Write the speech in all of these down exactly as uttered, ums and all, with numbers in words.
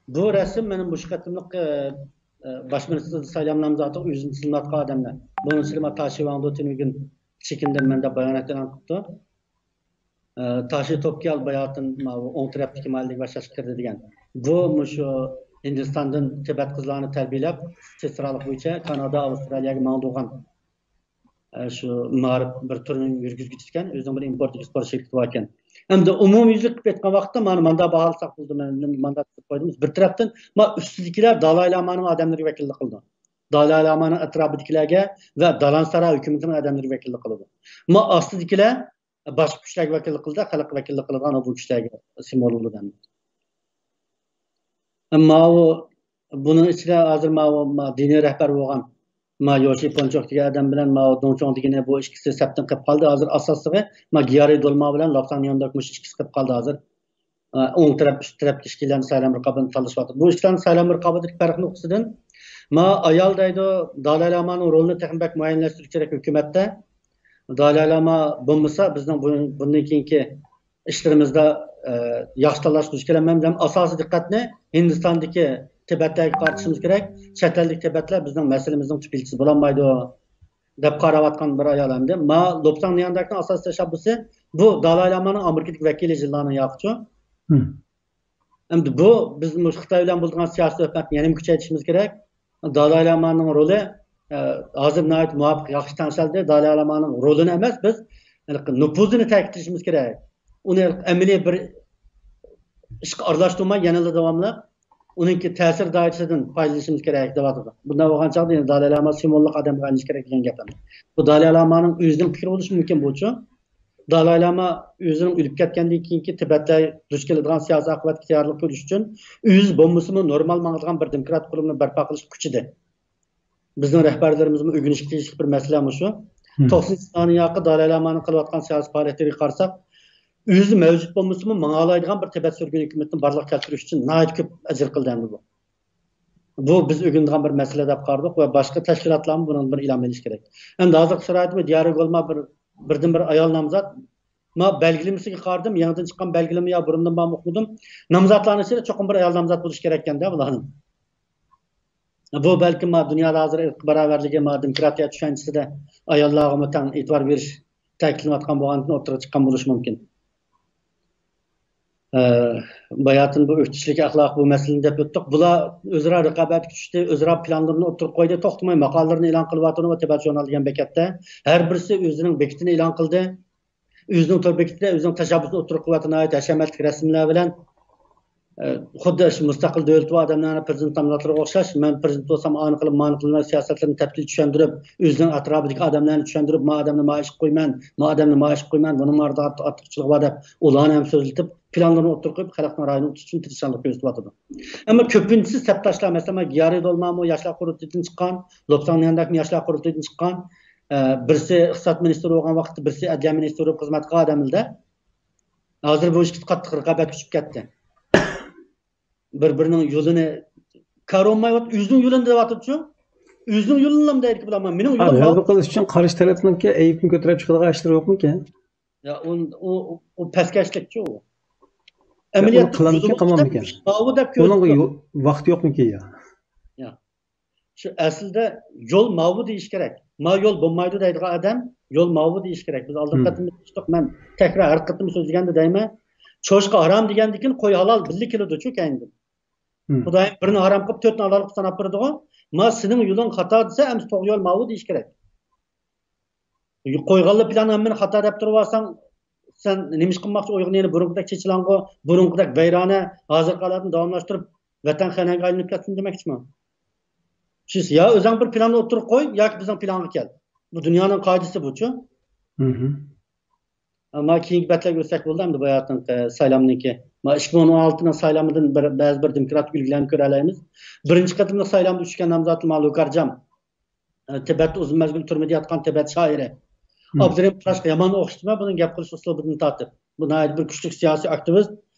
بۇ رەسىم مېنىڭ مۇشۇ قېتىملىق، ئە، ئە، باش مىنىستىر سايلام نامزاتىغا ئۆزىنى تىزىملاتقان ئادەملەر. بۇنىڭ ئىچىدە ما تاشى ۋاڭدۇ تۈنۈگۈن چېكىندىم مەن دەپ بايانات ئېلان قىپتۇ. ئە، تاشى توپكىيال باياتىن ماۋۇ ئوڭ تەرەپتىكى مائەلىگە باشلاشقا كىردى دېگەن. بۇ مۇشۇ ھىندىستاندىن تىبەت قىزلارنى تەربىيەلەپ، سېسترالىق بويىچە كانادا، ئاۋسترالىيەگە ماڭىدىغان، ئە، شۇ مائارىپ بىر تۈرىنىڭ يۈرگۈزگۈچىسى ئىكەن، ئۆزىنىڭ بىر ئىمپورت ئېكسپورت شىركىتى بار ئىكەن. ئەمدى ئومۇميۈزلۈك قىلىپ ئېيتقان ۋاقىتتا، مانا ماندا باھالىساق بولىدۇ، مەن ماندا تىزىپ قويدۇم. بىر تەرەپتىن، ما ئۈستىدىكىلەر دالاي لامانىڭ ئادەملىرىگە ۋەكىللىك قىلىدۇ. دالاي لامانىڭ ئەتراپىدىكىلەرگە ۋە دالانساراي ھۆكۈمىتىنىڭ ئادەملىرىگە ۋەكىللىك قىلىدۇ. ما ئاستىدىكىلەر باشقا كۈچلەرگە ۋەكىللىك قىلىدۇ، خەلققە ۋەكىللىك قىلىدىغان بۇ كۈچلەرگە سىمۋول بولىدۇ. ماۋۇ، بۇنىڭ ئىچىدە ھازىر ماۋۇ، ما، دىنىي رەھبەر بولغان، ما، يوشى پونچوك دېگەن ئادەم بىلەن ماۋۇ دۇڭچۇڭ دېگىنى، بۇ ئىككىسى سەپتىن قېلىپ قالدى. ھازىر ئاساسلىقى، ما، گيارى دولما بىلەن لوپساڭ نيانداك مۇشۇ ئىككىسى قېلىپ قالدى ھازىر. ئە، ئوڭ تەرەپ، ئۈست تەرەپتىكى ئىككىيلەننى سايلام رىقابىتىنى تاللىشىۋاتىدۇ. بۇ ئىككىلەننىڭ سايلام رىقابىتىدىكى پەرق نۇقتىسىدىن، ما ئايال دەيدۇ، دالاي لامانىڭ رولىنى تېخىمۇ بەك مۇئەييەنلەشتۈرۈش كېرەك ھۆكۈمەتتە. دالاي لاما بولمىسا، بىزنىڭ بۇ-، بۇندىن كېيىنكى ئىشلىرىمىزدا، ئە، ياخشى تاللاش قىلىش كېرەك. مەن بىلەن ئاساسىي دىققەتنى ھىندىستاندىكى تىبەتلەرگە قارىتىشىمىز كېرەك. چەت ئەلدىكى تىبەتلەر بىزنىڭ مەسىلىمىزنىڭ تۈپ ئىلچىسى بولالمايدۇ، دەپ قاراۋاتقان بىر ئايال ئەمدى. ما لوپساڭ نيانداكنىڭ ئاساسىي تەشەببۇسى بۇ دالاي لامانىڭ ئامېرىكىدىكى ۋەكىلى جىنلانىڭ ياقىچۇ. ھىم. ئەمدى بۇ، بىز مۇشۇ خىتاي بىلەن بولىدىغان سىياسىي سۆھبەتنى يەنىمۇ كۈچەيتىشىمىز كېرەك. دالاي لامانىڭ رولى، ئە، ھازىر ناھايىتى مۇۋاپىق، ياخشى تەڭشەلدى. دالاي لامانىڭ رولىنى ئەمەس، بىز ھېلىقى نوپۇزىنى تەكىتلىشىمىز كېرەك. ئۇنى ئەمەلىي بىر ئىشقا ئارىلاشتۇرماي، يەنىلا داۋاملىق ئۇنىڭكى تەسىر دائىرىسىدىن پايدىلىنىشىمىز كېرەك دەۋاتىدۇ. بۇنداق بولغان چاغدا يەنە دالاي لاما سىمۋوللۇق ئادەمگە ئايلىنىشى كېرەك دېگەن گەپ ئەمەس. بۇ دالاي لامانىڭ ئۆزىنىڭ پىكرى بولۇشى مۇمكىن بۇچۇ. دالاي لاما ئۆزىنىڭ ئۆلۈپ كەتكەندىن كېيىنكى تىبەتلەر دۇچ كېلىدىغان سىياسىي ئاقىۋەتكە تەييارلىق كۆرۈش ئۈچۈن ئۆزى بولمىسىمۇ نورمال ماڭىدىغان بىر دېموكراتىك قۇرۇمنى بەرپا قىلىشقا كۈچىدى. بىزنىڭ رەھبەرلىرىمىزمۇ ئۆگىنىشكە تېگىشلىك بىر مەسىلە مۇشۇ. مم. توقسىنىنچى سانىيە ھەققى دالاي لامانىڭ قىلىۋاتقان سىياسىي پائالىيەتلىرىگە قارىساق، ئۆزى مەۋجۇت بولمىسىمۇ ماڭالايدىغان بىر تىبەت سۈرگۈن ھۆكۈمىتىنى بارلىققا كەلتۈرۈش ئۈچۈن ناھايىتى كۆپ ئەجىر قىلدى ئەمدى بۇ. بۇ بىز ئۆگىنىدىغان بىر مەسىلە دەپ قارىدۇق ۋە باشقا تەشكىلاتلارمۇ بۇنىڭدا بىر ئىلھام ئېلىش كېرەك. ئەمدى ھازىرقى شارائىتىمۇ دىيارى گولما بىر، بىردىنبىر ئايال نامزات. ما بەلگىلىمىسىگە قارىدىم، يېڭىدىن چىققان بەلگىلىمە يا بۇرۇندىن بارمۇ ئۇقمىدىم. نامزاتلارنىڭ ئىچىدە چوقۇم بىر ئايال نامزات بولۇشى كېرەككەندە بۇلارنىڭ. بۇ بەلكىم ما دۇنيادا ھازىر ئىرقىي باراۋەرلىكى، ما دېموكراتىيە چۈشەنچىسىدە ئاياللارغىمۇ تەڭ ئېتىبار بېرىش تەكىتلىنىۋاتقان بولغاندىن ئوتتۇرىغا چىققان بولۇشى مۇمكىن. ئە، باياتىن بۇ ئۆكتىچىلىك ئەخلاق بۇ مەسىلىنى دەپ ئۆتتۇق. بۇلار ئۆزئارا رىقابەتكە چۈشتى، ئۆزئارا پىلانلىرىنى ئوتتۇرىغا قويدى، توختىماي ماقالىلىرىنى ئېلان قىلىۋاتىدۇ ۋە تىبەت ژۇرنال دېگەن بېكەتتە ھەر بىرسى ئۆزىنىڭ بېكىتىنى ئېلان قىلدى. ئۆزىنىڭ تور بېكىتىدە ئۆزىنىڭ تەشەببۇسىنى ئوتتۇرىغا قويۇۋاتىدۇ، ناھايىتى ھەشەمەتلىك رەسىملەر بىلەن. ئە، خۇددى شۇ مۇستەقىل دۆلىتى بار ئادەملەرنىڭ پىرېزىدېنت نامزاتلىرىغا ئوخشاش، مەن پىرېزىدېنت بولسام ئانى قىلىپ، مانى قىلىمەن سىياسەتلىرىنى تەپسىلىي چۈشەندۈرۈپ، ئۆزىنىڭ ئەتراپىدىكى ئادەملەرنى چۈشەندۈرۈپ، ما ئادەمنى ما ئىشقا قويىمەن، ما ئادەمنى ما ئىشقا قويىمەن، بۇنىڭ ئارىدا ئارتۇقچىلىقى بار دەپ، ئۇلارنى ھەم سۆزلىتىپ، پىلانلىرىنى ئوتتۇرىغا قويۇپ، خەلقنىڭ رايىنى ئۇتۇش ئۈچۈن تىرىشچانلىق كۆرسىتىۋاتىدۇ. ئەمما كۆپىنچىسى سەپداشلار، مەسىلەن، گيارى دولمامۇ ياشلار قۇرۇلتىيىدىن چىققان، لوپساڭ نيانداكمۇ ياشلار قۇرۇلتىيىدىن چىققان، ئە، بىرسى ئىقتىساد مىنىستىرى بولغان ۋاقىتتا، بىرسى ئەدلىيە مىنىستىرى بولۇپ خىزمەت قىلغان ئادەملەردە. ھازىر بۇ ئىككىسى قاتتىق رىقابەتكە چۈشۈپ كەتتى. بىر-بىرىنىڭ يولىنى كارى بولمايۋاتىدۇ، ئۆزىنىڭ يولىنى دەۋاتىدۇچۇ. ئۆزىنىڭ يولىنىلا دەيدىكى بۇلار، مېنىڭ يولۇم غەلىبە قىلىش ئۈچۈن قارشى تەرەپنىڭكى ئەيىبىنى كۆتۈرۈپ چىقىدىغان ئىشلىرى يوقمىكەن؟ يا، ئۇ، ئۇ، ئۇ پەسكەشلىكچۇ ئۇ. يا، ئەمەلىيەتتە قىلامدىكى قىلمامدىكەن؟ ماۋۇ دەپ كۆرسىتىدۇ. ئۇنىڭغا ۋاقتى يوقمىكەن يا؟ يا. شۇ ئەسلىدە يول ماۋۇ دېيىش كېرەك. ما يول بولمايدۇ دەيدىغان ئادەم يول ماۋۇ دېيىش كېرەك. بىز ئالدىنقى قېتىم ئىشلىق، مەن تەكرار ھەر قېتىم سۆزلىگەندە دەيمەن. چوشقا ھارام دېگەندىن كېيىن قوي ھالال بىللە كېلىدۇچۇ كەينىدىن. خۇدايىم بىرنى ھارام قىلىپ تۆتنى ھالال قىلىپ ساناپ بېرىدىغۇ. ما سېنىڭ يولۇڭ خاتا دېسە، ئەمسە توغرا يول ماۋۇ دېيىش كېرەك. قويغانلا پىلان ھەممىنى خاتا دەپ تۇرۇۋالساڭ، سەن نېمە ئىش قىلماقچى؟ ئۇيغۇرنى يەنە بۇرۇنقىدەك چېچىلاڭغۇ، بۇرۇنقىدەك ۋەيرانە، ھازىرقى ھالەتنى داۋاملاشتۇرۇپ، ۋەتەن خەنەگە ئايلىنىپ كەتسۇن دېمەكچىمۇ؟ سىز يا ئۆزۈڭ بىر پىلاننى ئوتتۇرىغا قوي، ياكى بىزنىڭ پىلانغا كەل. بۇ دۇنيانىڭ قائىدىسى بۇچۇ. مانا كېيىنكى بەتلەرگە ئۆتسەك بولدى ئەمدى باياتىنقى سايلامنىڭكى. مانا ئىككى مىڭ ئون ئالتىنىڭ سايلامىدىن بىر، بەزى بىر دېموكراتىك ئۈلگىلەرنى كۆرەلەيمىز. بىرىنچى قېتىملىق سايلامدا ئۈچكەن نامزاتى مانا لۇكارجام. ئە، تىبەتتە ئۇزۇن مەزگىل تۈرمىدە ياتقان تىبەت شائىرى. مم. ئابدۇرېھىم قۇراشقا يامان ئوخشىتىمەن بۇنىڭ گەپ قىلىش ئۇسلۇبىدىن تارتىپ. بۇ ناھايىتى بىر كۈچلۈك سىياسىي ئاكتىۋىست،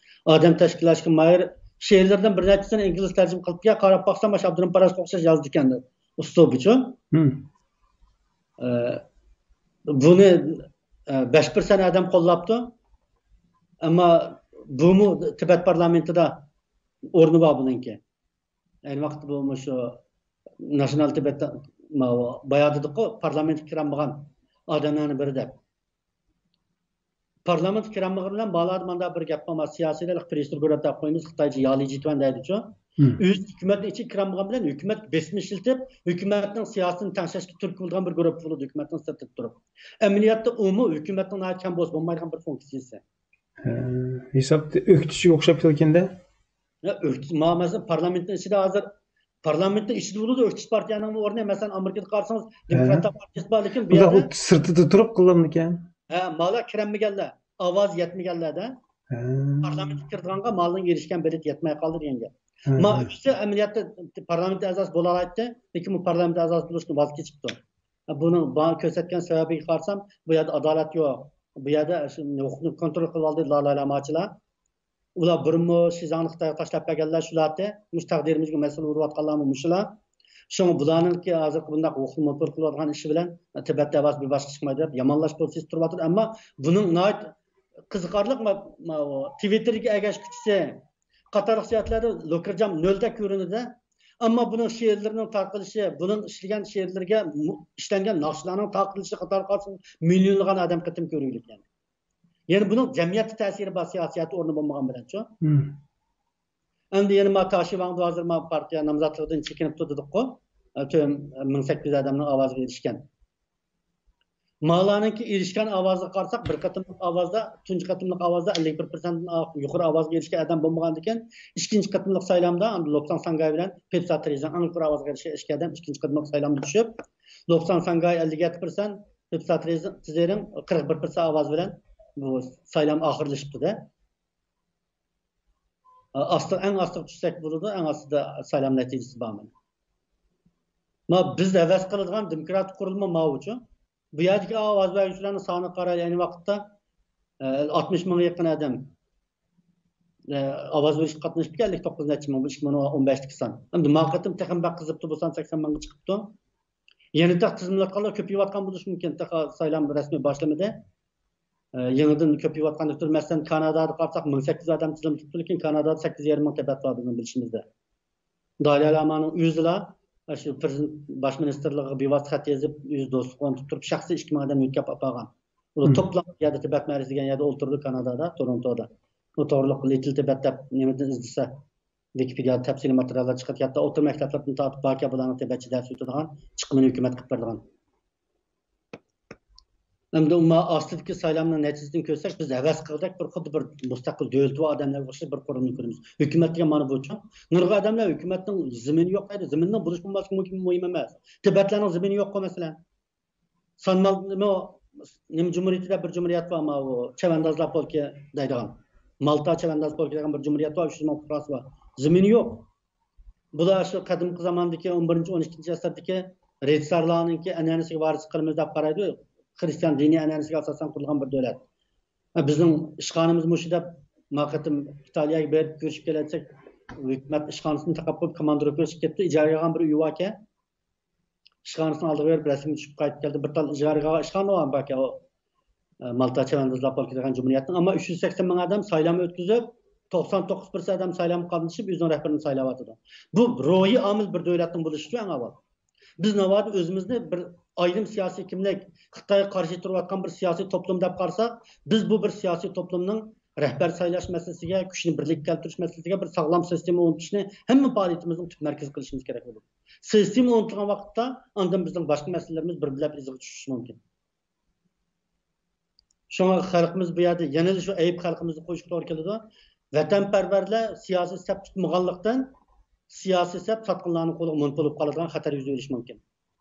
ئادەم تەشكىللەشكە ماھىر. شېئىرلىرىدىن بىر نەچچىسىنى ئىنگلىزچە تەرجىمە قىلىپكەن، قاراپ باقسام، مانا ئابدۇرېھىم قۇراشقا ئوخشاش يازىدىكەن ئۇسلۇبىچۇ. مم. ئە، بۇنى، ئە، بەش پىرسەنت ئادەم قوللاپتۇ. ئەمما بۇمۇ تىبەت پارلامېنتىدا ئورنى بار بۇنىڭكى. ئەينى ۋاقىتتا بۇ مۇشۇ ناشنال تىبەت، ماۋۇ بايا دېدۇققۇ، پارلامېنتقا كىرەلمىگەن ئادەملەرنىڭ بىرى دەپ. پارلامېنتقا كىرەلمىگەن بىلەن بالىلاردا مانداق بىر گەپ بار، سىياسىيلار پرېسسور گۇرۇپ دەپ قويىمىز، خىتايچە يالىجىتۈەن دەيدىچۇ. مم. ئۆز ھۆكۈمەتنىڭ ئىچىگە كىرەلمىگەن بىلەن ھۆكۈمەتكە بېسىم ئىشلىتىپ، ھۆكۈمەتنىڭ سىياسىتىنى تەڭشەشكە تۈرتكە بولىدىغان بىر گۇرۇپپا بولىدۇ، ھۆكۈمەتنىڭ سىرتىدا تۇرۇپ. ئەمەلىيەتتە ئۇمۇ ھۆكۈمەتنىڭ ناھايىتى كەم بولسا بولمايدىغان بىر فۇنكسىيىسى. ھە، ھېسابتا ئۆكتىچىگە ئوخشاپ كەلگەندە. يا، ئۆكتىچى، ما-، مەسىلەن، پارلامېنتنىڭ ئىچىدە ھازىر، پارلامېنتنىڭ ئىچىدە بولىدۇ ئۆكتىچى پارتىيەنىڭمۇ ئورنى. مەسىلەن، ئامېرىكىدا قارىسىڭىز، ھە، دېموكراتلار پارتىيىسى بار، لېكىن بۇ بۇنداق يەردە ئۇ سىرتىدا تۇرۇپ قىلىنىدىكەن. ھە، مالا كىرەلمىگەنلەر، ئاۋازى يەتمىگەنلەردە ھە. پارلامېنتقا كىرىدىغانغا مالنىڭ ئېرىشكەن بېلىتى يەتمەي قالدى دېگەن گەپ. ھە، ما ھە. ئۆكتىچى ئەمەلىيەتتە پارلامېنت ئەزاسى بولالايتتى، لېكىن بۇ پارلامېنت ئەزاسى بولۇشتىن ۋاز كېچىپتۇ. بۇنىڭ با-، كۆرسەتكەن سەۋەبىگە قارىسام، بۇ يەردە ئادالەت يوق. بۇ يەردە شۇ ھوقۇقنى كونترول قىلىۋالدى لالاي لاماچىلار. ئۇلار بۇرۇنمۇ شىزاڭنى خىتايغا تاشلاپ بەرگەنلەر شۇلاتى. مۇشۇ تەقدىرىمىزگە مەسئۇل بولۇۋاتقانلارمۇ مۇشۇلار. شۇڭا بۇلارنىڭكى ھازىرقى بۇنداق ھوقۇقنى مونوپول قىلىۋاتقان ئىشى بىلەن تىبەت دەۋاسى بىر باشقا چىقمايدۇ دەپ يامانلاش پوزىتسىيىسىدە تۇرۇۋاتىدۇ. ئەمما بۇنىڭ ناھايىتى قىزىقارلىق، ما-، ما-، تىۋىتتېردىكى ئەگەشكۈچىسى قاتارلىق جەھەتلەردە لۇكىرجام نۆلدەك كۆرۈنىدۇ. ئەمما بۇنىڭ شېئىرلىرىنىڭ تارقىلىشى، بۇنىڭ ئىشلىگەن شېئىرلىرىگە مۇ-، ئىشلەنگەن ناخشىلارنىڭ تارقىلىشى قاتارىغا قارىسىڭىز، مىليونلىغان ئادەم قېتىم كۆرگۈلۈك يەنى. يەنى بۇنىڭ جەمئىيەتتە تەسىرى بار، سىياسىيەتتە ئورنى بولمىغان بىلەنچۇ. مم. ئەمدى يەنە ما تاشى ۋاڭدۇ ھازىر ما پارتىيە نامزاتلىقىدىن چېكىنىپ تۇردۇق-قۇ. تۆت مىڭ سەككىز يۈز ئادەمنىڭ ئاۋازىغا ئېرىشكەن. مالارنىڭكى ئېرىشكەن ئاۋازىغا قارىساق، بىر قېتىملىق ئاۋازدا، تۇنجى قېتىملىق ئاۋازدا ئەللىك بىر پىرسەنتتىن يۇقىرى ئاۋازغا ئېرىشكەن ئادەم بولمىغاندىكىن، ئىككىنچى قېتىملىق سايلامدا ئاندىن لوپساڭ ساڭگاي بىلەن پېپسا تېرېزىنىڭ ئەڭ يۇقىرى ئاۋازغا ئېرىشكەن ئىككى ئادەم ئىككىنچى قېتىملىق سايلامدا چۈشۈپ، لوپساڭ ساڭگاي ئەللىك يەتتە پىرسەنت، پېپسا تېرېزىنىڭ قىرىق بىر پىرسەنت ئاۋاز بىلەن بۇ سايلام ئاخىرلىشىپتۇ-دە. ئاستا، ئەڭ ئاستىغا چۈشسەك بولىدۇ، ئەڭ ئاستىدا سايلام نەتىجىسى بارمۇ؟ ما بىز ھەۋەس قىلىدىغان دېموكراتىك قۇرۇلما ماۋۇچۇ. بۇ يەردىكى ئاۋاز بەرگۈچىلەرنىڭ سانىغا قارايلى، ئەينى ۋاقىتتا، ئە، ئاتمىش مىڭغا يېقىن ئادەم، ئە، ئاۋاز بېرىشكە قاتنىشىپتىكەن، ئەللىك توققۇز نەچچە مىڭ، بۇ ئىككى مىڭ ئون بەشتىكى سان. ئەمدى ما قېتىم تېخىمۇ بەك قىزىپتۇ، بۇ سان سەكسەن مىڭغا چىقىپتۇ. يەنە تېخى تىزىملاتقانلار كۆپىيىۋاتقان بولۇشى مۇمكىن، تېخى سايلام رەسمىي باشلىمىدى. ئە، يېڭىدىن كۆپىيىۋاتقاندەك تۇرىدۇ. مەسىلەن، كانادادا قارىساق، مىڭ سەككىز يۈز ئادەم تىزىملىتىپتۇ، لېكىن كانادادا سەككىز يېرىم مىڭ تىبەت بار بىزنىڭ بىلىشىمىزدە. دالىي لامانىڭ ئۆزىلا شۇ پرېزىدېنت، باش مىنىستىرلىقىغا بىۋاسىتە خەت يېزىپ، ئۆزى دوستلۇق ئورنىتىپ تۇرۇپ، شەخسىي ئىككى مىڭ ئادەمنى يۆتكەپ ئاپارغان. ئۇلار توپلام يەردە تىبەت مەركىزى دېگەن يەردە ئولتۇرىدۇ، كانادادا، تورونتودا. بۇ توغرىلىق لىتل تىبەت دەپ نېمىدىن ئىزدىسە، ۋىكىپېدىيادا تەپسىلىي ماتېرىياللار چىقىدۇ. ھەتتا ئوتتۇرا مەكتەپلەردىن تارتىپ باركە بۇلارنىڭ تىبەتچە دەرس ئۆتىدىغان، چىقىمىنى ھۆكۈمەت قىلىپ بېرىدىغان. ئەمدى ئۇ ما ئاستىدىكى سايلامنىڭ نەتىجىسىدىن كۆرسەك، بىز ھەۋەس قىلغۇدەك بىر خۇددى بىر مۇستەقىل دۆلىتى بار ئادەملەرگە ئوخشاش بىر قۇرۇلما كۆرىمىز. ھۆكۈمەت دېگەن مانا بۇچۇ. نۇرغۇن ئادەملەر ھۆكۈمەتنىڭ زېمىنى يوق دەيدۇ. زېمىننىڭ بولۇش بولماسلىقى مۇھىم، مۇھىم ئەمەس. تىبەتلەرنىڭ زېمىنى يوققۇ، مەسىلەن. سانمال نېمە، نېمە جۇمھۇرىيىتى دەپ بىر جۇمھۇرىيەت بار، ماۋۇ چەۋەندازلار پولكى دەيدىغان. مالتا چەۋەنداز پولكى دېگەن بىر جۇمھۇرىيەت بار، ئۈچ يۈز مىڭ پۇقراسى بار. زېمىنى يوق. بۇلار شۇ قەدىمكى زاماندىكى، ئون بىرىنچى، ئون ئىككىنچى ئەسىردىكى رىتسارلارنىڭكى ئەنئەنىسىگە ۋارىسلىق قىلىمىز دەپ قارايدۇ. خرىستىيان دىنىي ئەنئەنىسىگە ئاساسەن قۇرۇلغان بىر دۆلەت. بىزنىڭ ئىشخانىمىز مۇشۇ دەپ، ما قېتىم ئىتالىيەگە بېرىپ كۆرۈشۈپ كېلەتسەك، ھۆكۈمەت ئىشخانىسىنى تاقاپ قويۇپ، كوماندىروپكىگە چىقىپ كەتتى. ئىجارىگە ئالغان بىر ئۆيى باركەن. ئىشخانىسىنىڭ ئالدىغا بېرىپ رەسىمگە چۈشۈپ قايتىپ كەلدى. بىر تال ئىجارىگە ئىشخانا باركەن، ئۇ، ئە، مالتا چەۋەندازلار پولكى دېگەن جۇمھۇرىيەتنىڭ. ئەمما ئۈچ يۈز سەكسەن مىڭ ئادەم سايلام ئۆتكۈزۈپ، توقسان توققۇز پىرسەنت ئادەم سايلامغا قاتنىشىپ، ئۆزىنىڭ رەھبىرىنى سايلاۋاتىدۇ. بۇ روھىي ئامىل بىر دۆلەتنىڭ بولۇشىچۇ ئەڭ ئاۋۋال. بىز ناۋادا ئۆزىمىزنى بىر ئايرىم سىياسىي كىملىك، خىتايغا قارشى تۇرۇۋاتقان بىر سىياسىي توپلۇم دەپ قارىساق، بىز بۇ بىر سىياسىي توپلۇمنىڭ رەھبەر سايلاش مەسىلىسىگە، كۈچنى بىرلىككە كەلتۈرۈش مەسىلىسىگە، بىر ساغلام سىستېما ئورنىتىشنى ھەممە پائالىيىتىمىزنىڭ تۈپ مەركىزى قىلىشىمىز كېرەك بولىدۇ. سىستېما ئورنىتىلغان ۋاقىتتا ئاندىن بىزنىڭ باشقا مەسىلىلىرىمىز بىر بىلەپ ئىزىغا چۈشۈشى مۇمكىن. شۇڭا خەلقىمىز بۇ يەردە يەنىلا شۇ ئەيىب خەلقىمىزنى قويۇشقا توغرا كېلىدۇ. ۋەتەنپەرۋەرلەر سىياسىي سەپ تۇتمىغانلىقتىن، سىياسىي سەپ ساتقىنلارنىڭ قولىغا مونوپول بولۇپ قالىدىغان خەتەر يۈز بېرىشى مۇمكىن.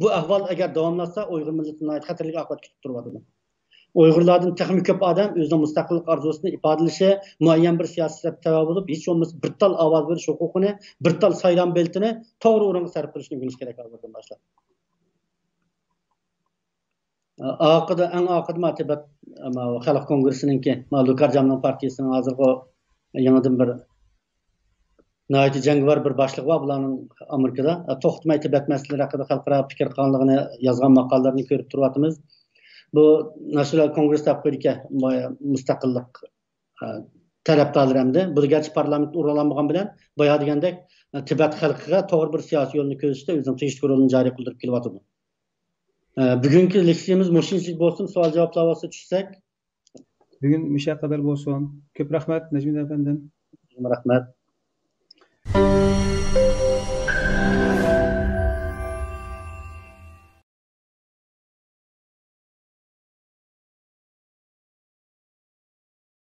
بۇ ئەھۋال ئەگەر داۋاملاشسا، ئۇيغۇر مىللىتى ناھايىتى خەتەرلىك ئاقىۋەت كۈتۈپ تۇرۇۋاتىدۇ. ئۇيغۇرلاردىن تېخىمۇ كۆپ ئادەم ئۆزىنىڭ مۇستەقىللىق ئارزۇسىنى ئىپادىلىشى، مۇئەييەن بىر سىياسىي سەپكە تەۋە بولۇپ، ھېچ بولمىسا بىر تال ئاۋاز بېرىش ھوقۇقىنى، بىر تال سايلام بېلىتىنى توغرا ئورۇنغا سەرپ قىلىشنى ئۆگىنىشى كېرەك ھازىردىن باشلاپ. ئاخىرىدا، ئەڭ ئاخىرىدا ما تىبەت، ما خەلق كونگرېسسىنىڭكى، ما لۇكارجامنىڭ پارتىيىسىنىڭ ھازىرقى يېڭىدىن بىر ناھايىتى جەڭگىۋار بىر باشلىقى بار بۇلارنىڭ ئامېرىكىدا. توختىماي تىبەت مەسىلىلىرى ھەققىدە خەلقئارا پىكىر قاڭلىقىنى يازغان ماقالىلىرىنى كۆرۈپ تۇرۇۋاتىمىز. بۇ ناشنال كونگرېس دەپ قويىدىكەن، مۇستەقىللىق، ئە، تەرەپدارلىرى ئەمدى. بۇ گەرچە پارلامېنتتا ئورۇن ئالالمىغان بىلەن، بايا دېگەندەك، تىبەت خەلقىگە توغرا بىر سىياسىي يولنى كۆرسىتىپ، ئۆزىنىڭ تېگىشلىك رولىنى جارى قىلدۇرۇپ كېلىۋاتىدۇ. ئە، بۈگۈنكى لېكسىيىمىز مۇشۇنچىلىك بولسۇن، سوئال جاۋابلار بولسا چۈشسەك. بۈگۈن مۇشۇ قەدەر بولسۇن. كۆپ رەھمەت، نەجمىدىن ئەپەندىم. رەھمەت.